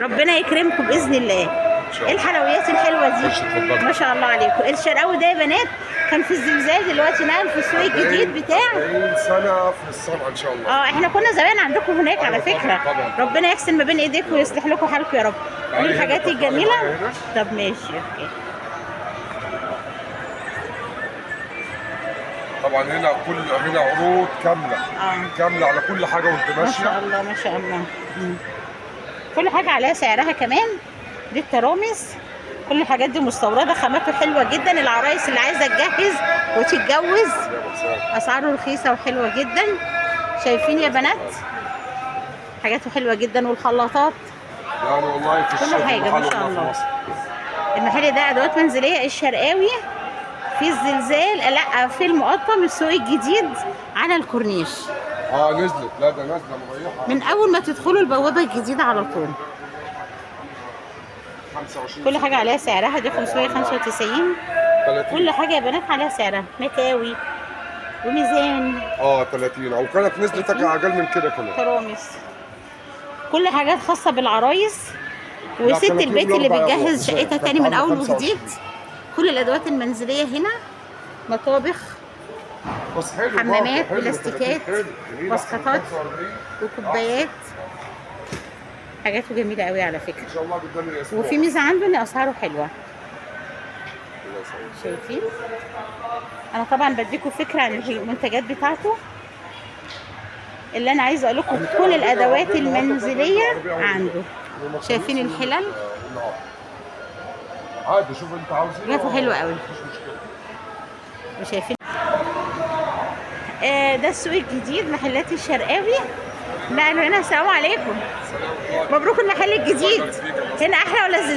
ربنا يكرمكم باذن الله. شاء ايه الله. الحلويات الحلوة دي؟ خش اتفضلي. ما شاء الله عليكم. الشرقاوي ده يا بنات كان في الزلزال، دلوقتي نقل في السوق الجديد بتاع 40 سنة في الصنعة ان شاء الله. اه احنا كنا زمان عندكم هناك على أيوة طبعاً، فكرة. طبعاً. ربنا يحسن ما بين ايديكم ويصلح لكم حالكم يا رب. تعالي دي هنا، الحاجات طب تعالي الجميلة. معايا هنا. طب ماشي okay. طبعا هنا كل هنا عروض كاملة. كاملة على كل حاجة وانت ما شاء ماشية. الله ما شاء الله. كل حاجة عليها سعرها كمان. دي الترامس، كل الحاجات دي مستورده، خاماته حلوة جدا. العرايس اللي عايزه تجهز وتتجوز اسعاره رخيصة وحلوه جدا. شايفين يا بنات؟ حاجاته حلوة جدا. والخلاطات يعني والله في كل الشغل حاجة ما محل شاء والله في الله. مصر. المحل ده ادوات منزلية الشرقاوي في الزلزال، لا في المقطم، السوق الجديد على الكورنيش. نزلت، لا ده نازله مريحه. من اول ما تدخلوا البوابة الجديدة على طول. 25 كل حاجة عليها سعرها. دي 595. 30. كل حاجة يا بنات عليها سعرها. مكاوي وميزان. 30 او كانت نزلت اقل من كده كمان. ترامس، كل حاجات خاصة بالعرايس وست كانت البيت يوم اللي الأربعاء بتجهز يا شقتها أبو تاني من كانت اول عاملة وجديد. كل الادوات المنزلية هنا، مطابخ بس حلو برضه، حمامات، حلو، بلاستيكات، 30 حلو. جميل، أحسن من واسطات. 45. وكوبايات. حاجاته جميلة قوي على فكرة. ان شاء الله قدام الاسبوع. وفي ميزة عنده ان اسعاره حلوة. الله يسعدك. شايفين؟ انا طبعا بديكم فكرة عن المنتجات بتاعته. اللي انا عايزه اقول لكم كل الادوات المنزلية عنده. شايفين الحلل؟ عادي، شوف انت عاوز ايه. جافة حلوة قوي. مفيش مشكلة. وشايفين ده السوق الجديد، محلات الشرقاوي. نقلوا هنا. السلام عليكم، مبروك المحل الجديد. هنا احلى ولا الزلزال؟